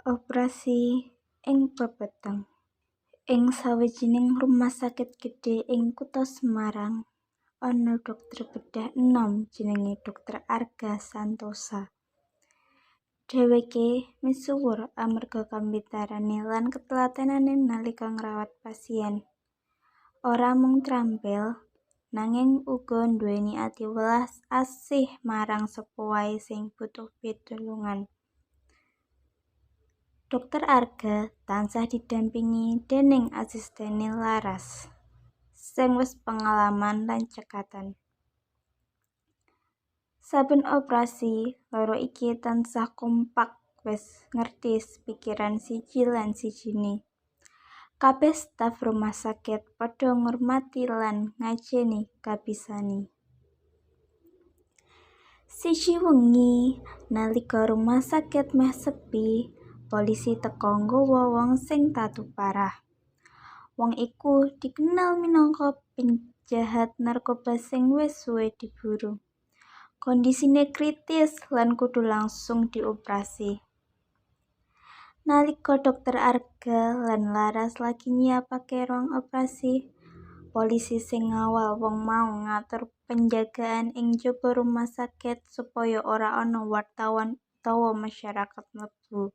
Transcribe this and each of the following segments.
Operasi ing pepeteng. Ing sawijining rumah sakit gedhe ing kutha Semarang, ana dokter bedah enom jenenge Dokter Arga Santosa. Dheweke misuwur amarga kapinterane lan ketelatenane nalika ngrawat pasien. Ora mung trampil, nanging uga nduweni ati welas asih marang sapa wae sing butuh pitulungan. Dokter Arga tansah didampingi dening asistene Laras, sing wis pengalaman lan cekatan. Saben operasi, loro iki tansah kompak wis ngerti pikiran siji lan sijine. Kabeh staf rumah sakit padha ngurmati lan ngajeni kabisane. Siji wengi, nalika rumah sakit meh sepi, polisi teka nggawa wong sing tatu parah. Wong iku dikenal minangka penjahat narkoba sing wis suwe diburu. Kondisine kritis lan kudu langsung dioperasi. Nalika Dokter Arga lan Laras lagi nyiapake ruang operasi, polisi sing ngawal wong mau ngatur penjagaan ing jaba rumah sakit supaya ora ana wartawan utawa masyarakat mlebu.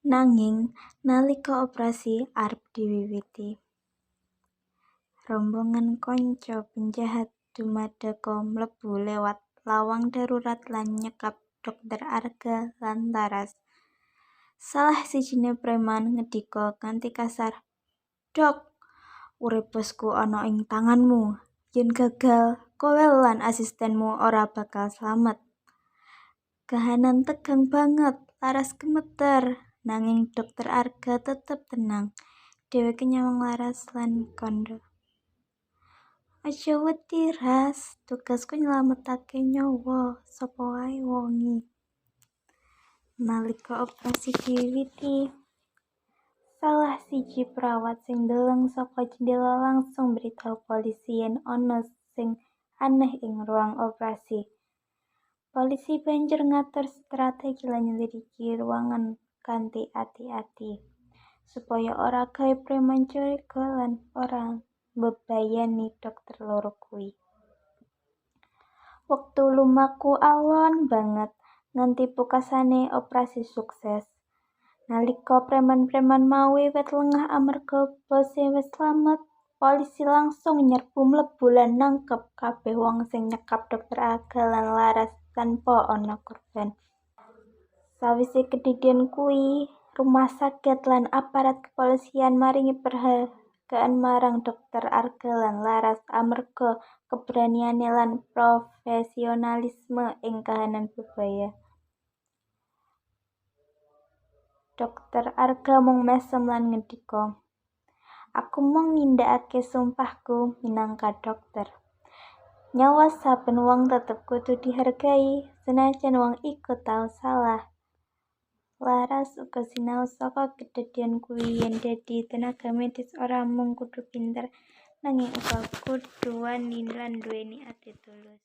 Nanging nalika operasi arep diwiwiti, rombongan kanca penjahat dumadaka mlebu lewat lawang darurat lan nyekap Dokter Arga lan Laras. Salah sijine preman ngedika kanthi kasar, "Dok, urip bosku ana ing tanganmu. Yen gagal, kowe lan asistenmu ora bakal slamet." Kahanan tegang banget, Laras gemeter, nanging Dokter Arga tetep tenang. Dheweke nyawang Laras lan kandha, "Aja wedi, Ras, tugasku nyelametake nyawa sapa wae wonge." Nalika operasi diwiwiti, salah siji perawat sing ndeleng saka jendela langsung mbritahu polisi yen ana sing aneh ing ruang operasi. Polisi banjur ngatur strategi lan nyelidiki ruangan kanthi ati-ati, supaya ora gawe preman curiga lan ora mbebayani dokter loro kuwi. Wektu lumaku alon banget nganti pungkasane operasi sukses. Nalika preman-preman mau wiwit lengah amarga bose wis slamet, polisi langsung nyerbu mlebu lan nangkep kabeh wong sing nyekap Dokter Arga lan Laras tanpa ana korban. Sawise kedadian kuwi, rumah sakit lan aparat kepolisian maringi penghargaan marang Dokter Arga lan Laras amarga keberaniane lan profesionalisme ing kahanan bebaya. Dokter Arga mung mesem lan ngendika, "Aku mung nindakake sumpahku minangka dokter. Nyawa saben wong tetep kudu dihargai, senajan wong iku tau salah." Laras uga sinau saka kedadian kuwi yen dadi tenaga medis ora mung kudu pinter, nanging uga kudu wani lan nduweni ati tulus.